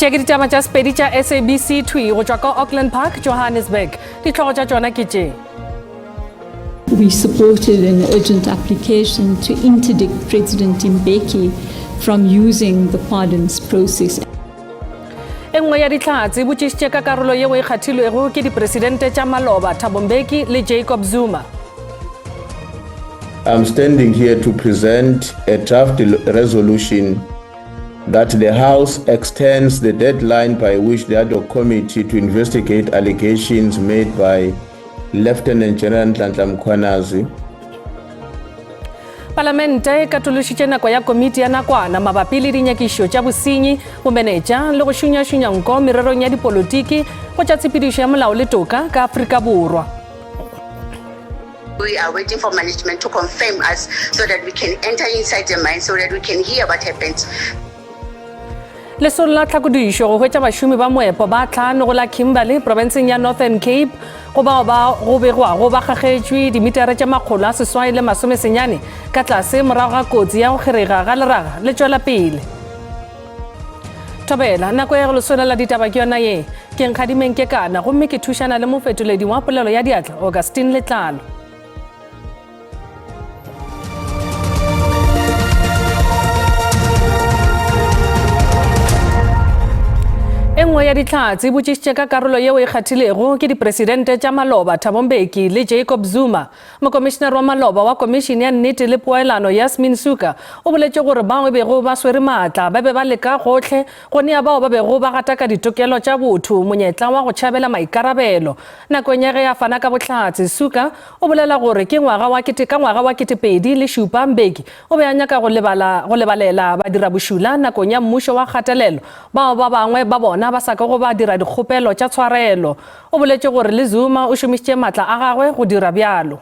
Tše ke ditaba tša Sepedi tša SABC thwi go tšwa ka Auckland Park, Johannesburg. Dihlogo tša tšona ke tše. We supported an urgent application to interdict President Mbeki from using the pardons process. E nngwe ya dihlatse e botšišitše ka karolo yeo e kgathilwego ke dipresidente tša maloba Thabo Mbeki le Jacob Zuma. I'm standing here to present a draft resolution that the House extends the deadline by which the ad hoc committee to investigate allegations made by Lieutenant General Nhlanhla Mkhwanazi Palamente e katološitše nako ya komiti ya nakwana mabapi le dinyakišo tša bosenyi, bomenetša le go šunyašunya nko mererong ya dipolotiki go tša tshepedišo ya molao le toka ka Afrika Borwa. We are waiting for management to confirm us so that we can enter inside the mine so that we can hear what happens. Lesolo la tlhakodišo go hwetša bašomi ba moepo ba tlhano go la Kimberley profenseng ya Northern Cape go bao ba go begwago ba kgagetšwe dimitara tše 869 ka tlase morago ga kotsi ya go kgerega ga leraga le tšwela pele. Thobela, nako ya go le swanela ditaba ke yona ye. Ke Nkgadimeng Kekana gomme ke thušana le mofetoledi wa polelo ya diatla Augustine Letlalo. E nngwe ya dihlatse e botšišitše ka karolo yeo e kgathilego ke dipresidente tša maloba Thabo Mbeki le Jacob Zuma. Mokomišenare wa maloba wa Komišene ya Nnete le Poelano Yasmin Sooka o boletše gore bao e bego ba swere maatla ba be ba leka gohle go nea bao ba bego ba gataka ditokelo tša botho monyetla wa go tšhabela maikarabelo. Nakong ya ge a fana ka bohlatse, Sooka o bolela gore ke ngwaga wa ka ngwaga wa 2007 Mbeki o be a nyaka go lebala go lebalela badirabošula nakong ya mmušo wa kgatelelo bao ba bangwe ba bona ba sa kago ba dira dikgopelo tša tshwarelo. O boletše gore le Zuma o šomišitše matla a gagwe go dira bjalo.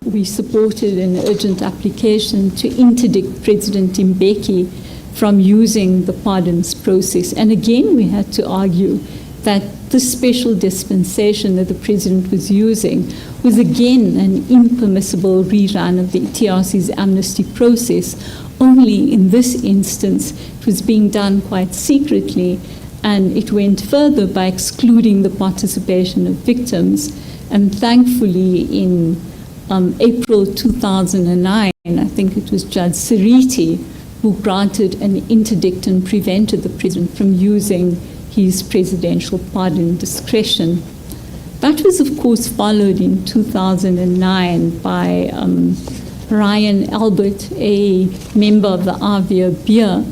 We supported an urgent application to interdict President Mbeki from using the pardons process. And again, we had to argue that this special dispensation that the president was using was again an impermissible rerun of the TRC's amnesty process. Only in this instance, it was being done quite secretly, and it went further by excluding the participation of victims. And thankfully, in um, April 2009, I think it was Judge Seriti who granted an interdict and prevented the president from using his presidential pardon discretion. That was, of course, followed in 2009 by um, Ryan Albert, a member of the Avia Beer,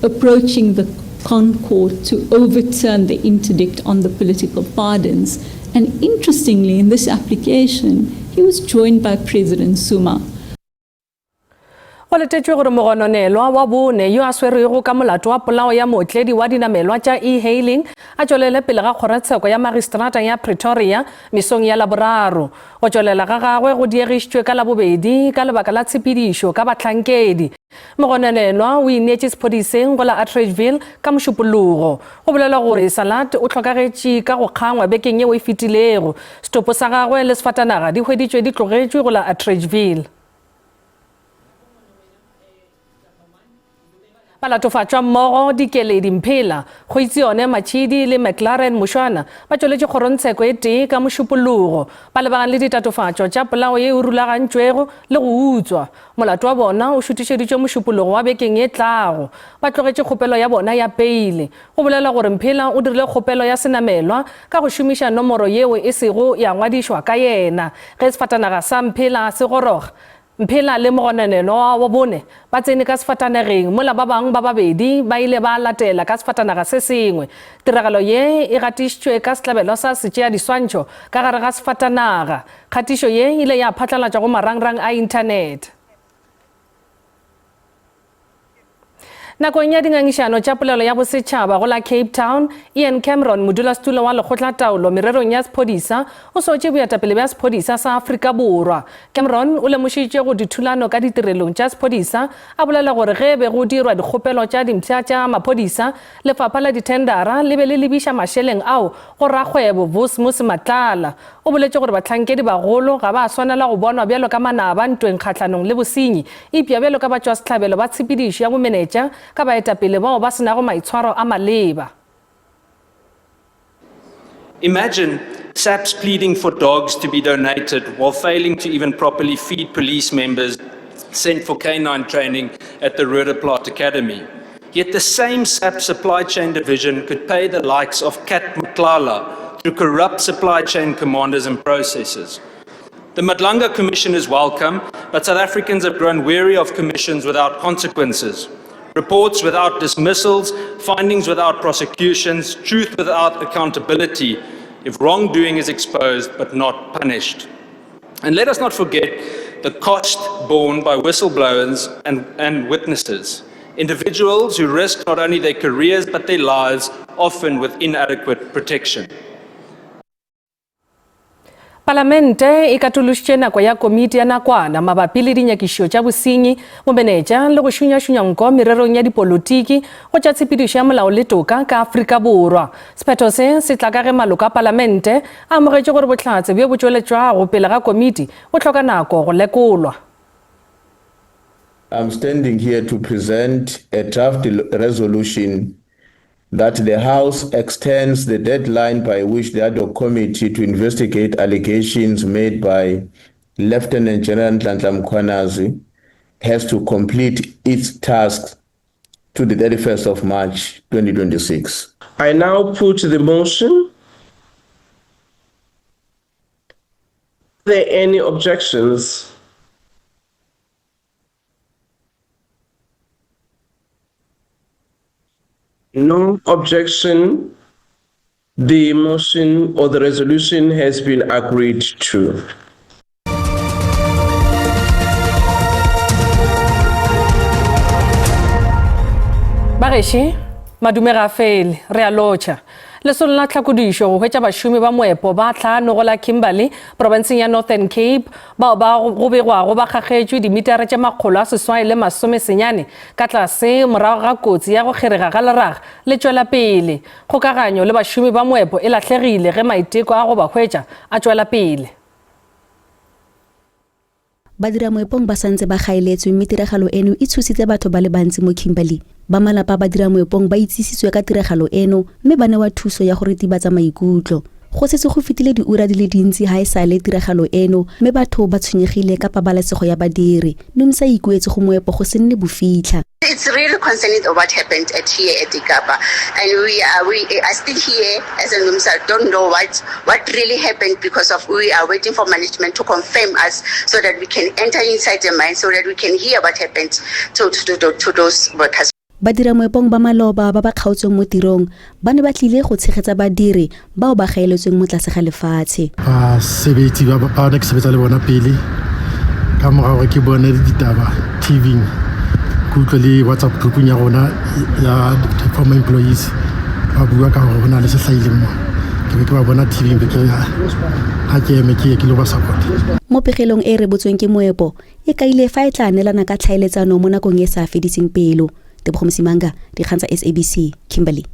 approaching the ConCourt to overturn the interdict on the political pardons. And interestingly, in this application, he was joined by President Zuma. Go letetšwe gore mogononelwa wa bone yo a swerwego ka molato wa polao ya mootledi wa dinamelwa tša e-hailing a tšwelele pele ga kgorotsheko ya magistrata ya Pretoria mesong ya Laboraro. Go tšwelela ga gagwe go diegišitšwe ka Labobedi ka lebaka la tshepedišo ka bahlankedi. Mogononelwa o ineetše sephodiseng go la Atteridgeville ka Mošupologo. Go bolelwa gore Salat o hlokagetše ka go kgangwa bekeng yeo e fetilego. Setopo sa gagwe le sefatanaga di hweditšwe di tlogetšwe go la Atteridgeville. Balatofatšwa mmogo Dikeledi Mphela, Goitsione Matšhidi le McLaren Mošwana ba tšweletše kgorongtsheko e tee ka Mošupologo ba lebagane le ditatofatšo tša polao ye e rulagantšwego le go utswa. Molato wa bona o šutišeditšwe Mošupologo wa bekeng e tlago. Ba tlogetše kgopelo ya bona ya peile. Go bolelwa gore Mphela o dirile kgopelo ya senamelwa ka go šomiša nomoro yeo e sego ya ngwadišwa ka yena. Ge sefatanaga sa Mphela se goroga, Mphela le mogononelwa wa bone ba tsene ka sefatanageng mola ba bangwe ba babedi ba ile ba latela ka sefatanaga se sengwe. Tiragalo ye e gatišitšwe ka setlabelo sa setšeadiswantšho ka gare ga sefatanaga. Kgatišo ye ile ya phatlalatšwa go marangrang a inthanete. Nakong ya dingangišano tša polelo ya bosetšhaba go la Cape Town, Ian Cameron, modulasetulo wa lekgotlataolo mererong ya sephodisa, o sotše boetapele bja sephodisa sa Afrika Borwa. Cameron o lemošitše go dithulano ka ditirelong tša sephodisa, a bolela gore ge be go dirwa dikgopelo tša dimpša tša maphodisa, lefapha la dithendara le be le lebiša mašeleng ao go rakgwebo Vusi Matlala. O boletše gore bahlankedi bagolo ga ba swanela go bonwa bjalo ka manaba ntweng kgahlanong le bosenyi, eupša bjalo ka batšwasehlabelo ba tshepedišo ya bomenetša ka baetapele bao ba se nago maitshwaro a maleba. Imagine SAPS pleading for dogs to be donated while failing to even properly feed police members sent for canine training at the Roodeplaat Academy. Yet the same SAPS supply chain division could pay the likes of Cat Matlala through corrupt supply chain commanders and processes. The Madlanga Commission is welcome, but South Africans have grown weary of commissions without consequences. Reports without dismissals, findings without prosecutions, truth without accountability, if wrongdoing is exposed but not punished. And let us not forget the cost borne by whistleblowers and, and witnesses, individuals who risk not only their careers but their lives, often with inadequate protection. Palamente e katološitše nako ya komiti ya nakwana mabapi le dinyakišišo tša bosenyi, bomenetša le go šunyašunya nko mererong ya dipolotiki go tša tshepedišo ya molao le toka ka Afrika Borwa. Sephetho se se tla ka ge maloko a palamente a amogetše gore bohlatse bjo bo tšweletšwago pele ga komiti bo hloka nako go lekolwa. I'm standing here to present a draft resolution that the House extends the deadline by which the ad hoc committee to investigate allegations made by Lieutenant General Nhlanhla Mkhwanazi has to complete its tasks to the 31st of March 2026. I now put the motion. Are there any objections? No objection. The motion or the resolution has been agreed to. Bagešo, madume ga a fele, re a lotšha. Lesolo la tlhakodišo go hwetša bašomi ba moepo ba tlhano go la Kimberley, profenseng ya Northern Cape, bao ba go begwago ba kgakgetšwe dimitara tše 869 ka tlase morago ga kotsi ya go kgerega ga leraga le tšwela pele. Kgokaganyo le bašomi ba moepo e lahlegile ge maiteko a go ba hwetša a tšwela pele. Badiramoepong ba santse ba gaeletswe mme tiragalo eno e tshositse batho ba le bantsi mo Kimberley. Ba malapa a badiramoepong ba itsisitswe ka tiragalo eno mme ba newa thuso ya go ritibatsa maikutlo. Go setse go fetile diura di le dintsi ha e sale tiragalo eno mme batho ba tshwenyegile ka pabalesego ya badiri. Numsa e ikuetse go moepo go se nne bofitlha. It's really concerning what happened at here at Ikapa, and we are we are still here as a NUMSA, don't know what what really happened because of we are waiting for management to confirm us so that we can enter inside the mine so that we can hear what happened to to to, to those workers. Badiramoepong ba maloba ba ba kgaotsweng mo tirong ba ne ba tlile go tshegetsa badiri bao ba gaeletsweng mo tlase ga lefatshe. Basebetsi ba ba ne ke sebetsa le bona pele ka mora gore ke bone ditaba TV-ing ke utlwe le WhatsApp group-ung ya rona ya former employees ba bua ka gore go na le se hlahileng mo ke be ke ba bona TV-ing be ke re ha ke eme ke ye ke lo ba support. Mo pegelong e e rebotsweng ke moepo, e kaile fa e tla neelana ka tlhaeletsano mo nakong e e sa fediseng pelo. Tebogo Msimanga, Dikgang tsa SABC, Kimberley.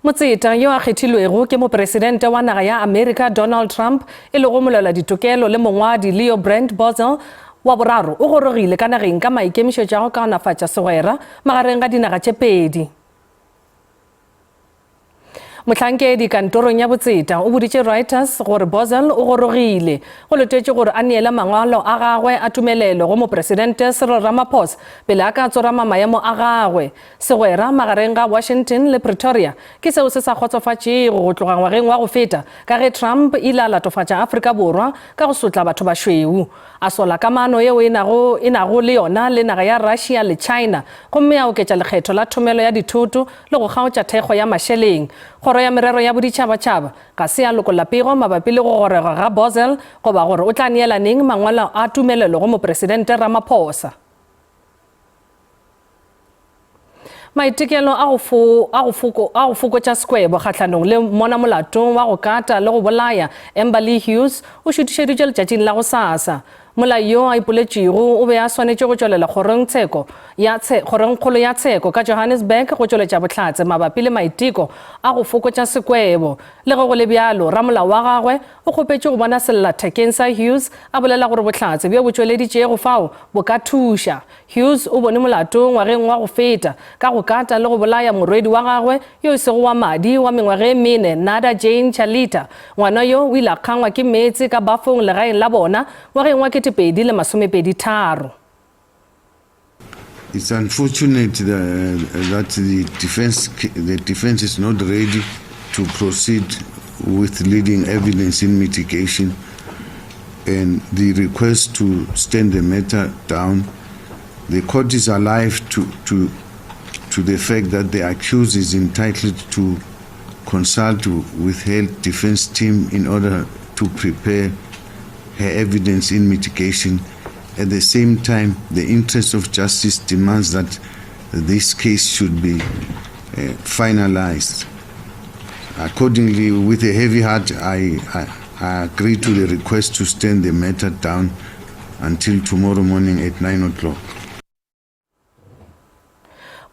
Motseta yo a kgethilwego ke mopresidente wa naga ya Amerika Donald Trump e lego molwela-ditokelo le mongwadi Leo Brent Bozell wa boraro o gorogile ka nageng ka maikemišetšo a go kaonafatša segwera magareng ga dinaga tše pedi. Mohlankedi kantorong ya botseta o boditše Reuters gore Bozell o gorogile. Go letetšwe gore a neele mangwalo a gagwe a tumelelo go Mopresidente Cyril Ramaphosa pele a ka tsorama maemo a gagwe. Segwera magareng ga Washington le Pretoria ke seo se sa kgotsofatšego go tloga ngwageng wa go feta ka ge Trump ile a latofatša Afrika Borwa ka go sotla batho bašweu, a sola kamano yeo e nago e nago le yona le naga ya Russia le China gomme a oketša lekgetho la thomelo ya dithoto le go kgaotša thekgo ya mašeleng. Kgoro ya Merero ya Boditšhabatšhaba ga se ya lokolla pego mabapi le go gorega ga Bozell goba gore o tla neela neng mangwalo a tumelelo go Mopresidente Ramaphosa. Maitekelo a go fo, a go foko, a go fokotša sekwebo kgahlanong le mona molato wa go kata le go bolaya Amber Lee Hughes o šutišeditšwe letšatšing la gosasa. Molai yo a ipoletšego o be a swanetše go tšwelela kgorongtsheko ya kgorongkgolo ya tsheko ka Johannesburg go tšweletša bohlatse mabapi le maiteko a go fokotša sekwebo. Le ge go le bjalo, ramolao wa gagwe o kgopetše go bona sellathekeng sa Hughes a bolela gore bohlatse bjo bo tšweleditšego fao bo ka thuša. Hughes o bone molato ngwageng wa go feta ka go kata le go bolaya morwedi wa gagwe yo e sego wa madi wa mengwaga e mene, Nada Jane Chalita. Ngwana yo o ile a kgangwa ke meetse ka bafong legaeng la bona ngwageng wa 2023. It's unfortunate that the defense, the defense is not ready to proceed with leading evidence in mitigation and the request to stand the matter down. The court is alive to, to, to the fact that the accused is entitled to consult with her defense team in order to prepare her evidence in mitigation. At the same time, the interest of justice demands that this case should be uh, finalized. Accordingly, with a heavy heart, I, I, I agree to the request to stand the matter down until tomorrow morning at 9 o'clock.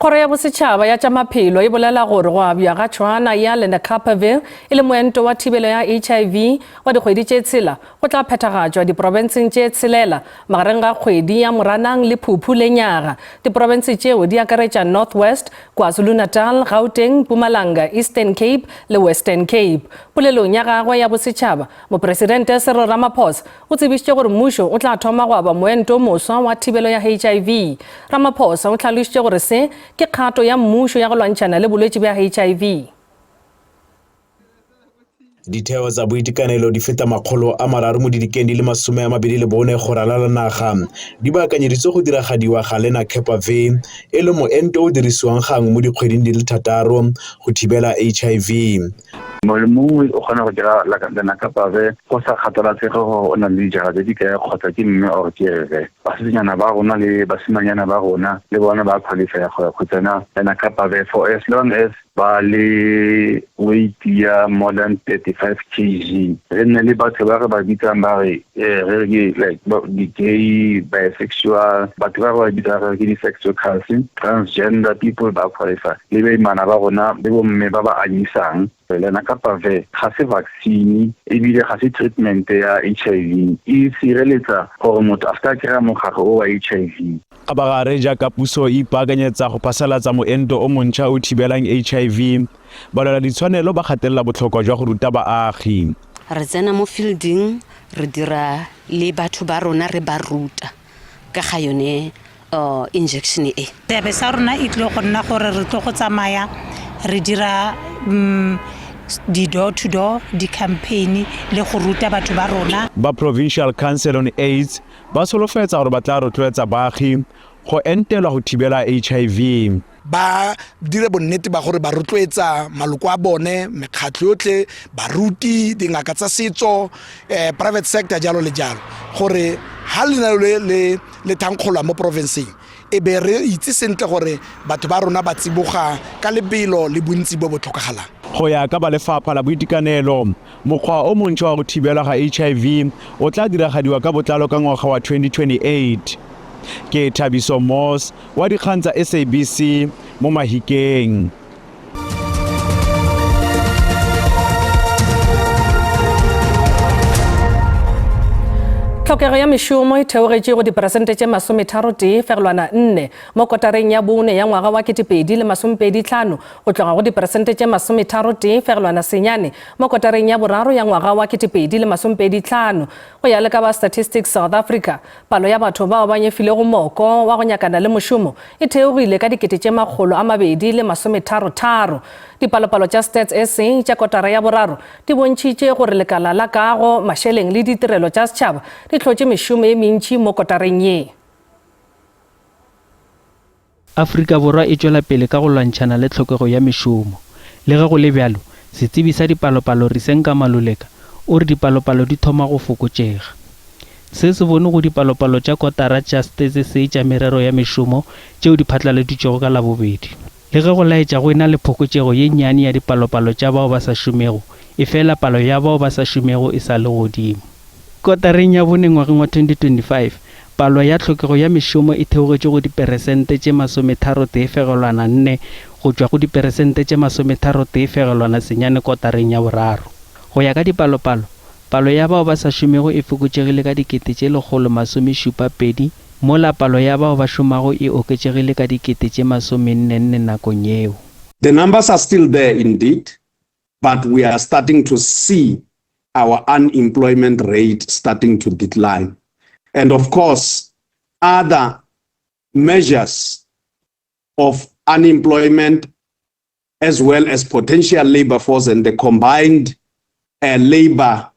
Kgoro ya Bosetšhaba ya tša Maphelo e bolela gore go abja ga tšhwaana ya Lenacapavir e le moento wa thibelo ya HIV wa dikgwedi tše tshela go tla phethagatšwa diprofenseng tše tshelela magareng ga kgwedi ya Moranang le Phuphu lenyaga. Diprofense tšeo di akaretša North West, KwaZulu-Natal, Gauteng, Mpumalanga, Eastern Cape le Western Cape. Polelong ya gagwe ya bosetšhaba, Mopresidente Cyril Ramaphosa o tsebišitše gore mmušo o tla thoma go aba moento o moswa wa thibelo ya HIV. Ramaphosa o hlalošitše gore se ke kgato ya mmušo ya go lwantšhana le bolwetši bja HIV. Ditheo tsa boitekanelo di feta 300 mo didikeng di le 24 go ralala naga di baakanyeditswe go diragadiwa ga Lenacapavir e le moento o o dirisiwang gangwe mo dikgweding di le thataro go thibela HIV. Mongwe le mongwe o kgona go dira lenakapave go sa kgathalasege gore o na le dijara tse di kae kgotsa ke mme or ke rre. Basetsanyana ba rona le basimanyana ba rona le bona ba qualify go ya go tsena lenakapave for as long as ba le weight ya more than 35 kg. Re nne le batho ba re ba bitsang ba re eh, re ke like di-gay, bisexual, batho ba re ba bitsang re ke di-sex workers, transgender people ba qualify. Le baimana ba rona le bomme ba ba anyisang. Lenacapavir ga se vaccine ebile ga se treatment ya HIV. E sireletsa gore motho a se ka kry-a mogare o wa HIV. Kgabagare, jaaka puso e ipaakanyetsa go phasalatsa moento o montšha o thibelang HIV, balweladitshwanelo ba gatelela botlhokwa jwa go ruta baagi. Re tsena mo fielding re dira le batho ba rona re ba ruta ka ga yone injection e. Seabe sa rona e tlile go nna gore re tlo go tsamaya re dira di-door to door di-campaign le go ruta batho ba rona. Ba Provincial Council on AIDS ba solofetsa gore ba tla rotloetsa baagi go entelwa go thibela HIV. Ba dire bonnete ba gore ba rotloetsa maloko a bone, mekgatlho yotlhe, baruti, dingaka tsa setso, eh, private sector jalo le jalo, gore ha lenaneo le le le thankgolwa mo porofenseng e be re itse sentle gore batho ba rona ba tsiboga ka lebelo le bontsi bo bo tlhokagalang. Go ya ka ba Lefapha la Boitekanelo, mokgwa o montšhwa wa go thibelwa ga HIV o tla diragadiwa ka botlalo ka ngwaga wa 2028. Ke Thabiso Moss wa dikgang tsa SABC mo Mahikeng. Tlhokego ya mešomo e theogetše go diperesente tše masometharotee fegelwana nne mo kotareng ya bone ya ngwaga wa 2025 go tloga go diperesente tše masometharotee fegelwana senyane mo kotareng ya boraro ya ngwaga wa 2025 go ya le ka ba Statistics South Africa. Palo ya batho bao ba nyefilego moko wa go nyakana le mošomo e theogile ka 233,000. Dipalopalo tša Stats SA tša kotara ya boraro di bontšhitše gore lekala la kago, mašeleng le ditirelo tša setšhaba di hlotše mešomo ye mentši mo kotareng ye. Afrika Borwa e tšwela pele ka go lwantšhana le tlhokego ya mešomo. Le ge go le bjalo, setsebi sa dipalopalo Risenga Maluleka o re dipalopalo di thoma go fokotšega. Se se bonwe go dipalopalo tša kotara tša Stats SA tša merero ya mešomo tšeo di phatlaladitšwego ka Labobedi. Le ge go laetša go e na le phokotšego ye nnyane ya dipalopalo tša bao ba sa šomego, efela palo ya bao ba sa šomego e sa le godimo. Kotareng ya bone ngwageng wa 2025, palo ya tlhokego ya mešomo e theogetše go diperesente tše 31.4 go tšwa go diperesente tše 31.9 kotareng ya boraro. Go ya ka dipalopalo, palo ya bao ba sa šomego e fokotšegile ka dikete tše 172 mola palo ya bao ba šomago e oketšegile ka dikete tše masomennenne nakong yeo. The numbers are still there indeed, but we are starting to see our unemployment rate starting to decline. And of course, other measures of unemployment as well as potential labor force and the combined uh, labor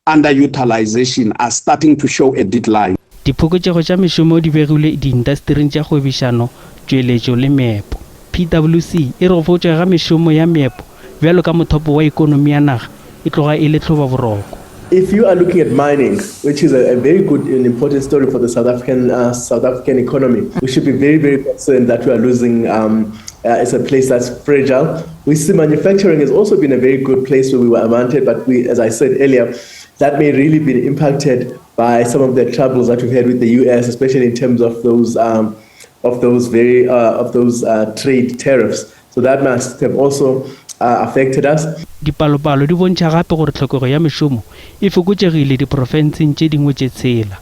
underutilization are starting to show a decline. Diphokotšego tša mešomo di begilwe diintastering tša kgwebišano, tšweletšo le meepo. PWC e re go fokotšega ga mešomo ya meepo bjalo ka mothopo wa ikonomi ya naga e tloga e le tlhobaboroko. If you are looking at mining, which is a, a very good and important story for the South African uh, South African economy, we should be very, very concerned that we are losing. Um, uh, it's a place that's fragile. We see manufacturing has also been a very good place where we were amounted, but we, as I said earlier, that may really be impacted by some of the troubles that we've had with the US, especially in terms of those um, of those very uh, of those uh, trade tariffs. So that must have also uh, affected us. Dipalopalo di bontšha gape gore tlhokego ya mešomo e fokotšegile diprofenseng tše dingwe tše tshela.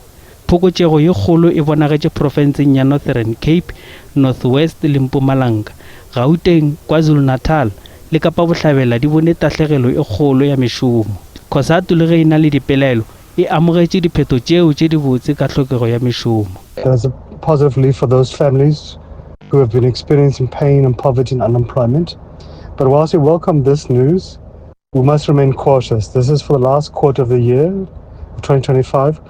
Phokotšego ye kgolo e bonagetše profenseng ya Northern Cape, North West le Mpumalanga. Gauteng, KwaZulu-Natal le Kapa Bohlabela di bone tahlegelo e kgolo ya mešomo. Cosatu le ge e na le dipelaelo, e amogetše diphetho tšeo tše dibotse ka tlhokego ya mešomo. There's a positive relief for those families who have been experiencing pain and poverty and unemployment. But whilst we welcome this news, we must remain cautious. This is for the last quarter of the year of 2025,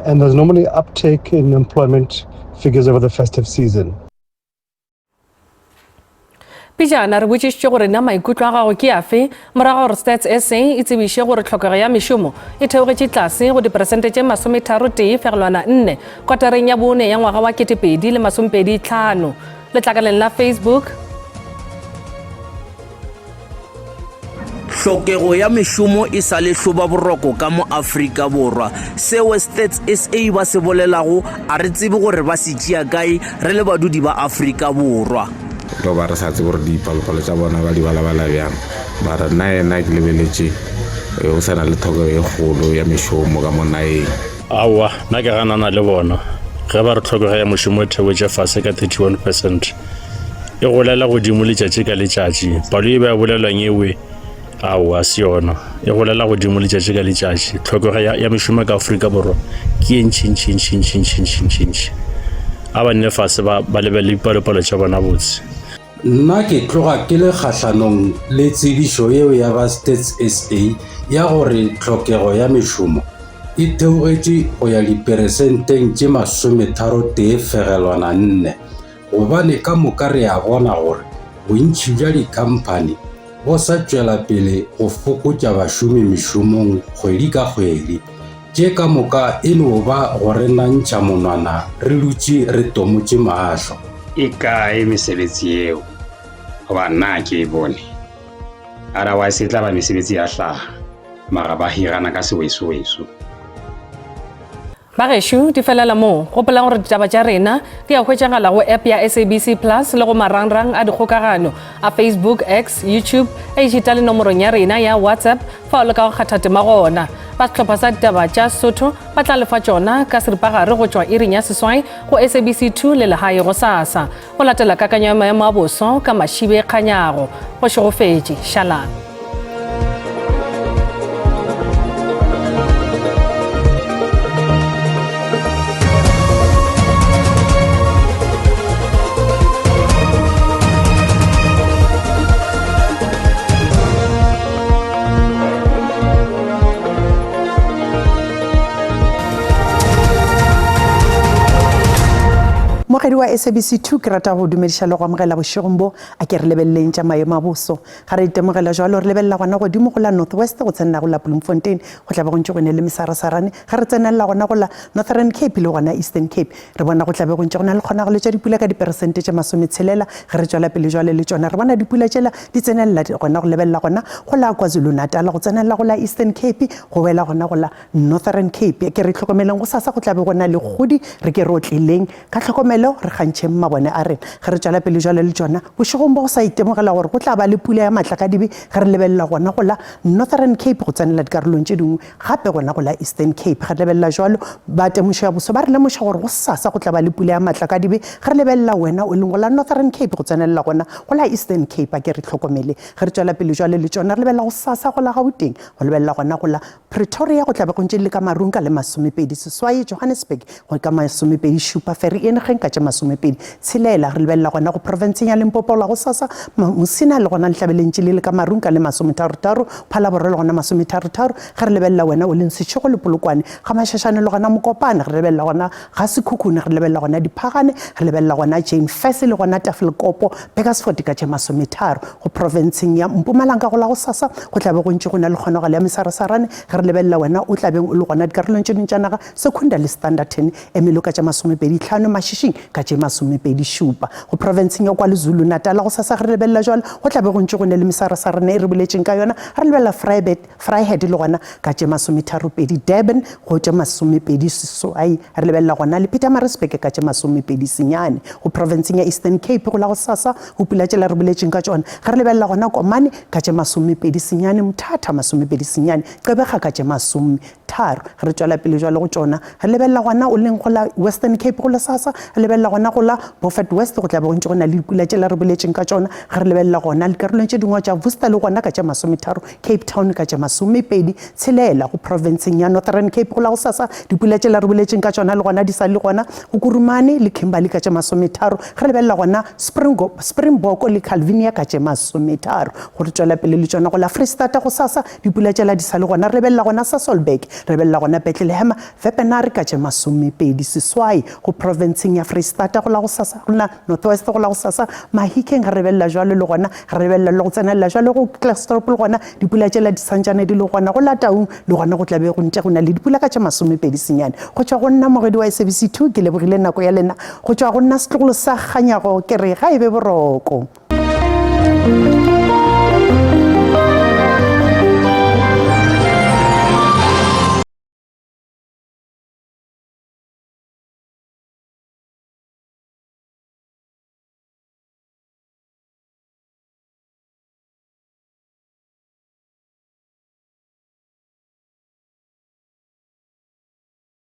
and there's normally uptake in employment figures over the festive season. Pejana re botšišitše gore na maikutlo a gago ke afe morago gore Stats SA e tsebiše gore tlhokego ya mešomo e theogetše tlase go diperesente tše 33.4 kotareng ya bone ya ngwaga wa 2025. Letlakaleng la Facebook, Hlokego ya mešomo e sa le hlobaboroko ka mo Afrika Borwa. Seo Stats SA ba se bolelago a re tsebe gore ba se tšea kae re le badudi ba Afrika Borwa. Tlo ba re sa tsebe gore dipalopalo tša bona ba di balabala bjang, mara nna yena ke lebeletše o sa na le tlhokego e kgolo ya mešomo ka mo nageng. Aowa, nna ke ganana le bona ge ba re tlhokego ya mošomo e theogetše fase ka 31 percent. E golela godimo letšatši ka letšatši. Palo e ba e bolelwang ewe, aowa, se yona. E golela godimo letšatši ka letšatši. Tlhokego ya, ya mešomo ka Afrika Borwa ke e ntši ntši ntši ntši ntši ntši ntši ntši. A ba nne fase ba, ba lebelele dipalopalo tša bona botse. Nna ke tloga ke le kgahlanong le tsebišo yeo ya ba Stats SA ya gore tlhokego ya mešomo e theogetše go ya diperesenteng tše 33.4. Gobane ka moka re a bona gore bontši bja dikhamphani bo sa tšwela pele go fokotša bašomi mešomong kgwedi ka kgwedi. Tše ka moka e no ba go re nantšha monwana re dutše re tomotše mahlo. E kae mesebetsi yeo? Goba nna ha ke e bone. Otherwise e tla ba mesebetsi ya hlaha, mara ba hirana ka sewesoweso. Bagešo, di felela moo. Gopolang gore ditaba tša rena di a hwetšagala go app ya SABC Plus le go marangrang a dikgokagano a Facebook, X, YouTube, ešita le nomorong ya rena ya WhatsApp fa o leka go kgatha tema gona. Ba sehlopha sa ditaba tša Sesotho ba tla lefa tšona ka seripagare go tšwa iring ya seswai go SABC 2 le Lehae gosasa. Go latela kakanyo ya maemo a boso ka Mašibe Kganyago. Go šegofetše. Šalang. Mogedi wa SABC 2 ke rata go dumediša le go amogela bošegong bo a ke re lebeleleng tša maemo a boso. Ga re itemogela jwalo re lebelela gona godimo go la North West go tsenela go la Bloemfontein go tla be go ntše go ne le mesarasarane. Ge re tsenelela gona go la Northern Cape le gona Eastern Cape re bona go tla be go ntše go na le kgonagalo tša dipula ka diperesente tše masometshela. Ge re tšwela pele jwale le tšona re bona dipula tšela di tsenelela gona go lebelela gona go la KwaZulu-Natal go tsenelela go la Eastern Cape go wela gona go la Northern Cape. Ke re hlokomeleng gosasa go tla be go na le kgodi, re ke re otleleng ka tlhokomelo, re kgantšheng mabone a rena. Ge re tšwela pele jwale le tšona, bošegong bo go sa itemogela gore go tla ba le pula ya matlakadibe ge re lebelela gona go la Northern Cape go tsenela dikarolong tše dingwe gape gona go la Eastern Cape. Ge re lebelela jwalo, ba temošo ya boso ba re lemoša gore gosasa go tla ba le pula ya matlakadibe ge re lebelela wena o leng go la Northern Cape go tsenelela gona go la Eastern Cape. A ke re hlokomele ge re tšwela pele jwale le tšona, re lebelela gosasa go la Gauteng, go lebelela gona go la Pretoria go tla be go ntše le ka marung ka le masomepedi seswai, Johannesburg go ka masomepedi šupa, Vereeniging ka tše masomepedi tshelela. Re lebelela gona go profenseng ya Limpopo la gosasa, Musina le gona le tla be le ntše le le ka marung ka le masometharotaro, Phalaborwa le gona masometharotaro. Ge re lebelela wena o leng Seshego le Polokwane, ga Mashashane le gona Mokopane, re lebelela gona ga Sekhukhune, re lebelela gona Diphagane, re lebelela gona Jane Furse le gona Tafelkopo, Burgersfort ka tše masometharo. Go profenseng ya Mpumalanga go la gosasa go tla be go ntše go na le kgonagalo ya mesarasarane ge re lebelela wena o tla beng o le gona dikarolong tše dingwe tša naga, Secunda le Standerton, Ermelo ka tše masomepedi tlhano, Mashishing ka tše masomepedi šupa. Go profenseng ya KwaLuzulu-Natal gosasa ge re lebelela jwalo go tla be go ntše go ne le mesarasarane e re boletšeng ka yona, re lebelela Vryburg, Vryheid le gona ka tše masometharopedi, Durban go tše masomepedi seswai, re lebelela gona le Pietermaritzburg ka tše masomepedi senyane. Go profenseng ya Eastern Cape go la gosasa go pula tšela re boletšeng ka tšona, ge re lebelela gona Komani ka tše masomepedi senyane, Mthatha masomepedi senyane, Gqeberha ka tše masometharo. Ge re tšwela pele jwale go tšona, re lebelela gona o leng go la Western Cape go lesasa, re lebelela gona go la Beaufort West go tla be go ntše go na le dipula tšela re boletšeng ka tšona. Ge re lebelela gona dikarolong tše dingwe tša Worcester le gona ka tše masometharo, Cape Town ka tše masomepedi tshelela, go profenseng ya Northern Cape go la gosasa, dipula tšela re boletšeng ka tšona le gona di sa le gona, go Kurumane le Kimberley ka tše masometharo, ge re lebelela gona Springbok le Calvinia ka tše masometharo. Go re tšwela pele le tšona go la Freistata gosasa, dipula tšela di sa le gona, re lebelela gona Sasolburg, re lebelela gona Bethlehem, Wepener ka tše masomepedi seswai, go profenseng ya Freistata go la gosasa, go la North West go la gosasa, Mahikeng ge re lebelela jwalo le gona, re lebelela le go tsenelela jwalo go Klerksdorp le gona dipula tšela di santšane di le gona, go la Taung le gona go tla be go ntše go na le dipula ka tše masomepedi senyane. Go tšwa go nna mogwedi wa SABC 2 ke lebogile nako ya lena. Go tšwa go nna setlogolo sa Kganyago ke re ga e be boroko.